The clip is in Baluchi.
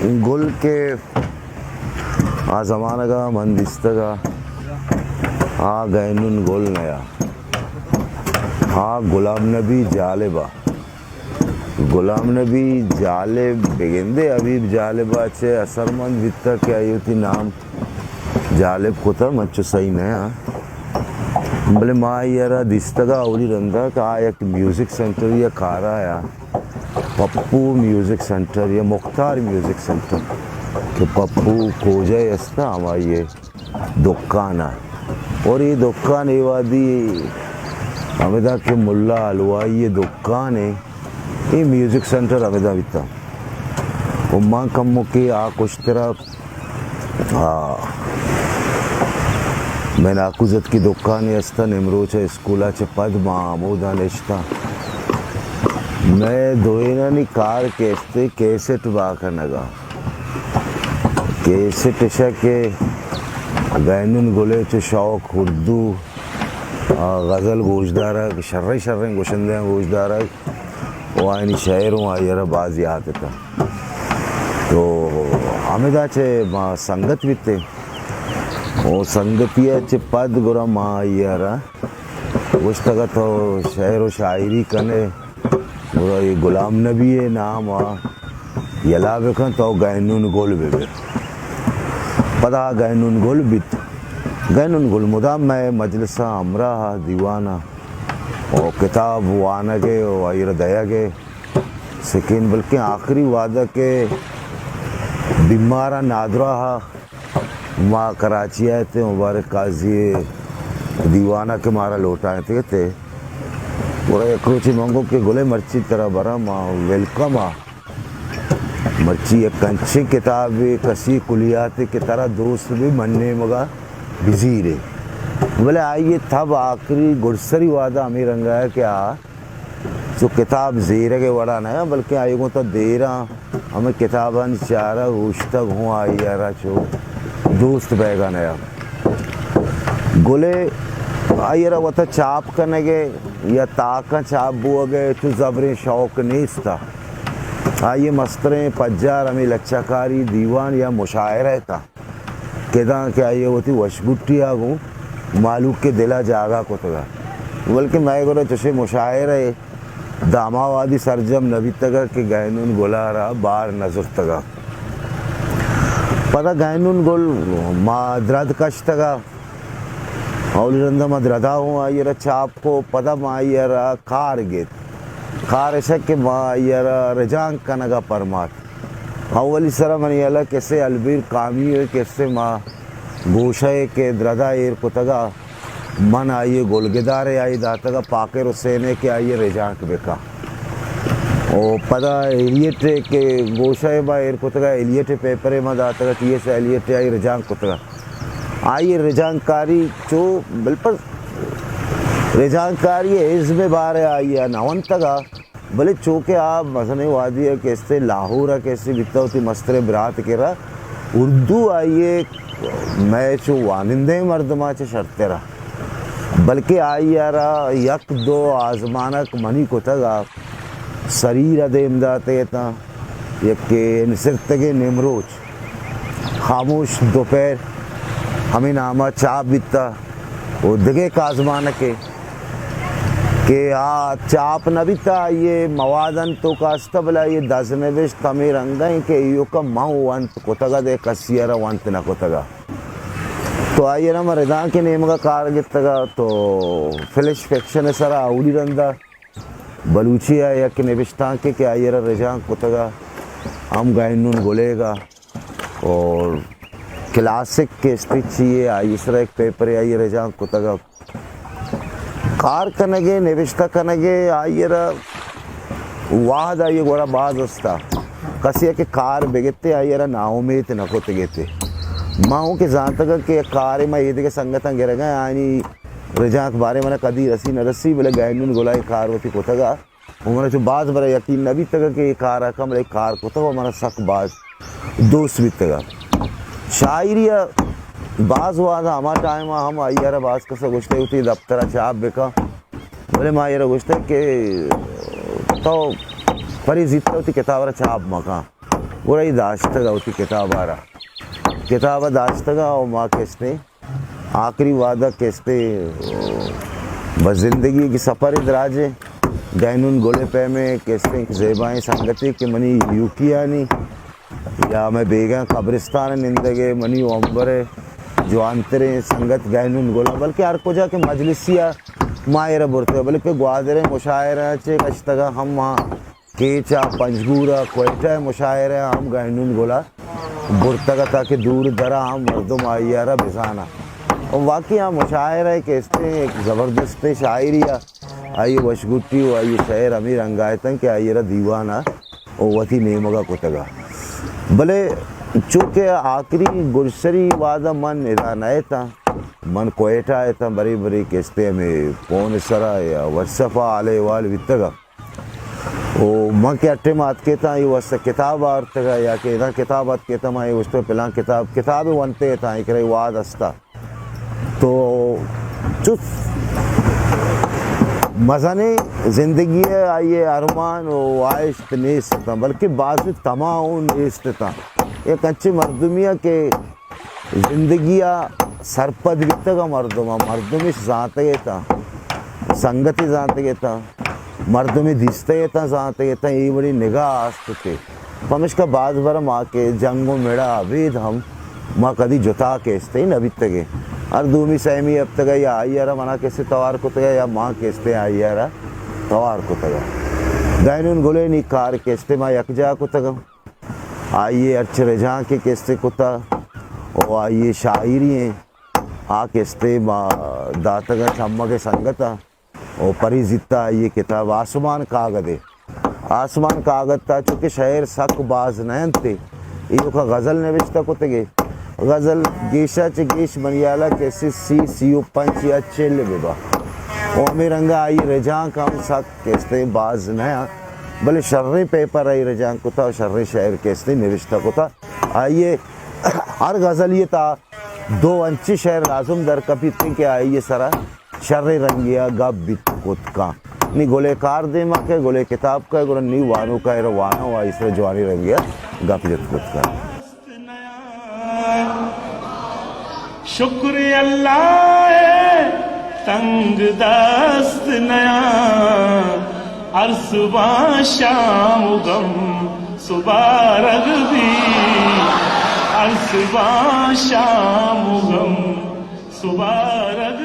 گل کہ آ زمانگ ءَ من دیستگ ءَ، آ گینون گل نیا، آ غلام نبی جالب ءَ۔ غلام نبی جالب بگندے، حبیب جالب ءَ چہ اثرمند بیتگ کہ آئی وتی نام جالب کتگ، من چو سہی نہ آں۔ بلے ما آئی ءَ را دیستگ ءَ اولی رند ءَ کہ آ یک میوزک سینٹر یا کار ءَ آیا، پپو میوزک سینٹر یا مختار میوزک سینٹر کہ پپو کوجہ است، ہمائی دکان ءَ۔ اور اے دکان اے وہدی ہمدا کہ ملا حلوائی دکان اے، اے میوزک سینٹر ہمدا بیتا۔ و من کمو کہ آ کشترا، آ، میں ناکوزت کی دکانے استا، نمروچ اسکولا چہ پد ما ہمودا نشتا۔ میں دوئینانی کار کہ استے کیسٹ بہا کنگا۔ کیسٹ اشا کہ گینون گلے چو شوق اردو، آ، غزل گوشدارگ، شریں شریں گوشندیاں گوشدارگ و آیانی شعر اوں آئی ءَ را باز یات اتاں۔ تو ہمدا چہ ما سنگت بیتیں و سنگتی ءَ چہ پد گڑا ما آئی ءَ را گوشتگ ات تو شعر و شاعری کنے، گڑا اے غلام نبی ءِ نام ءَ یلا بکن، تو گینون گل ببے۔ پدا گینون گل بیت۔ گینون گل مدام مئے مجلس ءَ ہمراہ ءَ دیوان ءَ و کتاب وانگ ءَ و آئی را دئیگ ءَ سکین، بلکیں آخری وہد ءَ کہ بیمار ءَ نادراہ ءَ ما کراچی ءَ اتیں، مبارک قاضی ءِ دیوان ءَ کہ مارا لوٹائینتگ ات۔ گڑا یک روچے من گوں کہ گلے مرچی ترا براں، ما ویلکم ءَ۔ مرچی یک انچیں کتابے، کسی کلیاتے کہ ترا دوست بی، من نیمگا بزیرے۔ بلے آئی ءِ تب آخری گڈسری وہد ءَ ہمے رنگ ءَ کہ آ چو کتاب زیرگ ءِ وڑا نہ، بلکیں آئی گوں تا دیراں ہمے کتابانی چارگ اوشتگ ہوں آئی ءَ را چو دوست بیگا نیا۔ گلے آئی ءَ را وتا چاپ کنگ ءِ یا تاکاں چاپ بوگ ءِ چو زبریں شوق نیست ءَ۔ آئی ءِ مستریں پجار ہمے لچہ کاری دیوان یا مشاعرہ اتاں کہ داں کہ آئی ءَ وتی وشبوٹی ءَ گوں مہلوک ءِ دل ءَ جاگہ کتگ ءَ۔ بلکیں مئے گورا چشیں مشاعرہ ءِ داں ہما وہدی سرجم نہ بیتگ ءَ کہ گینون گل ءَ را بار نہ زرتگ ءَ۔ پدا گینون گل ما درد کشتگ ءَ، اولی رند ءَ ما دردا ہوں آئی ءَ را چاپ کو، پدا ما آئی ءَ را کار گیت۔ کار اش کہ ما آئی ءَ را رجانک کنگ ءَ پرمات۔ اولی سرا منی ہیال ءَ کسے البیر کامی ءِ کسے ما گوشہ ءَ کہ دردا ایر کتگ ءَ، من آئی ءِ گلگدار ءَ آئی داتگ ءَ پاکر حسین ءَ کہ آئی ءِ رجانک بکا۔ او پدا ایلیٹ ءَ کہ گوشہ ءَ ما ایر کتگ ءَ، ایلیٹ ءِ پیپر ءَ ما داتگ ءَ، ٹی ایس ایلیٹ ءَ آئی رجانک کتگ ءَ۔ آئی ءِ رجانکاری چو بلپس رجانکاری ءِ ازم ءِ بار ءَ آئی ءَ نہ ونتگ ءَ، بلے چو کہ آ مزنیں وہدی ءَ کہ استے لاہور ءَ کہ استے بیتہ وتی مستریں برات ءِ کرا، اردو آئی ءِ مئے چو وانندہیں مردماں چہ شرتر ءَ، بلکہ آئی ءَ را یک دو آزمانک منی کتگ ءَ سریر ءَ دیم داتگ اتاں، یکے نسرتگیں نیمروچ، خاموش دوپہر ہمے نام ءَ چاپ بیتہ و دگہ یک آزمانکے کہ آ چاپ نہ بیتہ، آئی ءِ مواد انت توکا است، بلے آئی ءِ دزنبشت ہمے رنگ ءَ انت کہ ایوکا من ونت کتگ ءَ دگہ کسی ءَ را ونت نہ کتگ ءَ۔ تو آئی ءَ را من ردانک ءِ نیمگ ءَ کار گپتگ ءَ، تو فلش فکشن ءِ سرا اولی رند ءَ بلوچی ءَ یک نبشتانکے کہ آئی ءَ را رجانک کتگ ءَ ہم گائنون گلیگ ءَ اور کلاسک کہ اسپیچی ءَ آئی ءِ سرا یک پیپرے آئی ءَ رجانک کتگ ءَ۔ کار کنگ ءَ، نبشتہ کنگ ءَ آئی ءَ را وہد آئی ءِ گورا باز استا۔ کسے ءَ کہ کار بگتے آئی ءَ را ناامیت نہ کتگ ات۔ ما اوں کہ زانتگ کہ یک کارے ما ایدگہ سنگتاں گرگ ءَ آنی رجانک بارے منا کدی رسی نہ رسی، بلے گائنون گلائی کار وتی کتگ ءَ۔ و منا چو باز برا یقین نہ بیتگ کہ اے کار ءَ کن، بلے اے کار کتگ و منا سک باز دوست بیتگ۔ شاعری ءَ باز وہد ءَ ہما ٹائم ءَ ہم آئی ءَ را باز کس ءَ گوشتگ وتی دپتر ءَ چاپ بکن، بلے ما آئی ءَ را گوشتگ کہ تو پرے زیت ءَ وتی کتاب ءَ را چاپ مکن۔ گڑا اے داشتگ ءَ وتی کتاب ءَ را، کتاب ءَ داشتگ ءَ، ءُ ما کستیں آخری وہد ءَ کستیں بس زندگی کہ سفر دراجیں، گہنون گل ءِ پیم ءَ کستیں زیبائیں سنگتے کہ منی ایوکیانی یا مئے بیگاں قبرستان ءَ نندگ ءَ منی عمر ءِ جوانتریں سنگت گہنون گل ءَ، بلکہ ہر کجا کہ مجلسی ءَ ما ایر ءَ برتگ، بلکہ گوادر ءِ مشاعرہ ءَ چہ گشتگ ءَ ہم ما کیچ ءَ، پنجگور ءَ، کوئٹہ ءِ مشاعرہ ءَ ہم گہنون گل ءَ برتگ ءَ تاکہ دور در ءَ ہم مردم آئی ءَ را بزان اَنت۔ ءُ واقعی آ مشاعرہ ءِ کستیں یک زبردستیں شاعری ءَ، آئی ءِ وشگٹی ءُ آئی ءِ شعر ہمے رنگ ءَ اتنت کہ آئی ءَ را دیوان ءَ ءُ وتی نیمگ ءَ کتگ ءَ۔ بلے چونکہ آخری گڈسری وہد ءَ من ادا نہ اتاں، من کوئٹہ ءَ اتاں، برے برے کستیں ہمے فون ءِ سرا یا واٹس ایپ ءَ حال احوال بیتگ ءَ۔ ءُ من کہ ہر ٹائم ءَ اتکگ اتاں، اے واسطہ کتاب آرتگ ءَ یا کہ ادا کتاب اتکگ اتاں، من اے گوشتگ پلان کتاب، کتابے ونتگ اتاں، اے کرا وہد است ءَ۔ تو چست مزنیں زندگی ءَ آئی ءِ ارمان ءُ واہشت نیست اتاں، بلکہ بازیں تما اوں نیست اتاں۔ یک انچیں مردمے ءَ کہ زندگی ءَ سرپد بیتگ ءَ مردم ءَ، مردمش زانتگ اتاں، سنگتے زانتگ اتاں، مردمے دیستگ اتاں، زانتگ اتاں، اے وڑیں نگاہ است تے۔ پمشکا باز بر ما کہ جنگ ءُ مڑ ءَ ابید ہم ما کدی جتا کستیں نہ بیتگیں۔ ہر دومی سیمی ہپتگ ءَ یا آئی ءَ را منا کستیں توار کتگ ءَ یا ما کستیں آئی ءَ را توار کتگ ءَ۔ گہنون گل ءِ نی کار کستیں ما یکجاہ کتگ ءَ۔ آئی ءِ ہرچ رجانک ءَ کستیں کتہ ءُ آئی ءِ شاعری ایں آ کستیں ما داتگ ءَ چمگ ءِ سنگت ءَ ءُ پری زیت ءَ آئی ءِ کتاب آسمان کاگد ءَ۔ آسمان کاگد ءَ چونکہ شعر سک باز نہ انت، ایوک ءَ غزل نوشتہ کتگ ءَ۔ غزل گیش ءَ چہ گیش منی ہیال ءَ کستیں سی، سی ءُ پنچ یا چل بہ با۔ ءُ ہمے رنگ ءَ آئی ءِ رجانک ہم سک کستیں باز نہ انت، بلے شریں پیپر ءَ رجانک کتہ ءُ شریں شعر کستیں نوشتہ کتہ۔ آئی ءِ ہر غزلے ءِ تہا دو انچیں شعر لازم در کپیت کہ آئی ءِ سرا شریں رنگے ءَ گپ بیت کت کن۔ نی گل ءِ کار دیما کئے، گل ءِ کتاب کئے، گڑا نی وانوک ءَ ایر ءَ واناں ءُ آئی ءِ سرا جوانیں رنگے ءَ گپ جت کت کن۔ شکر اللہ ءِ تنگ دست نیاں، ہر صبح شام ءُ غم سبارگ بی، ہر صبح شام ءُ غم سبارگ